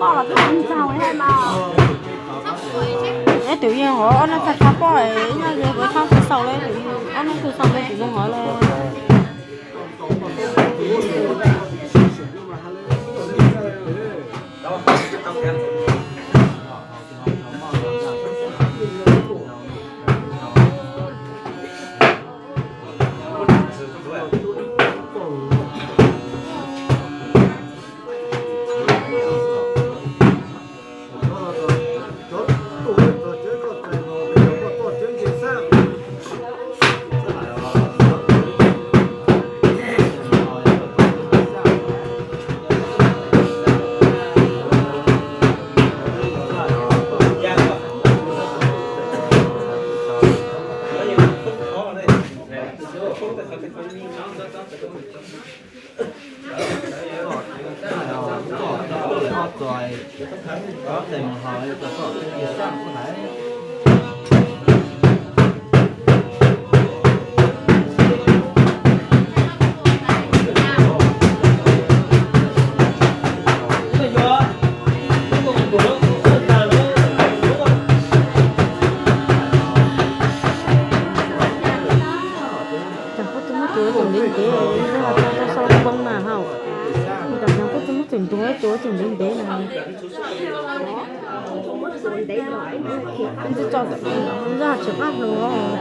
Poj los twb tsis ntsaug li mas. Ib tug yeej hov ob nab txhaj txhaj poj, ib nab kuv txhob khuv xaus li, ob nab khuv xaus li tsis zoo hov li. Cov koj tsis muab tsuav tseem ntev ntev, yog tau sau lub npoo na hauj. Cov koj tsis muab tseem ntuag tsuav tseem ntev ntev na. Zaj tseem qab hluas.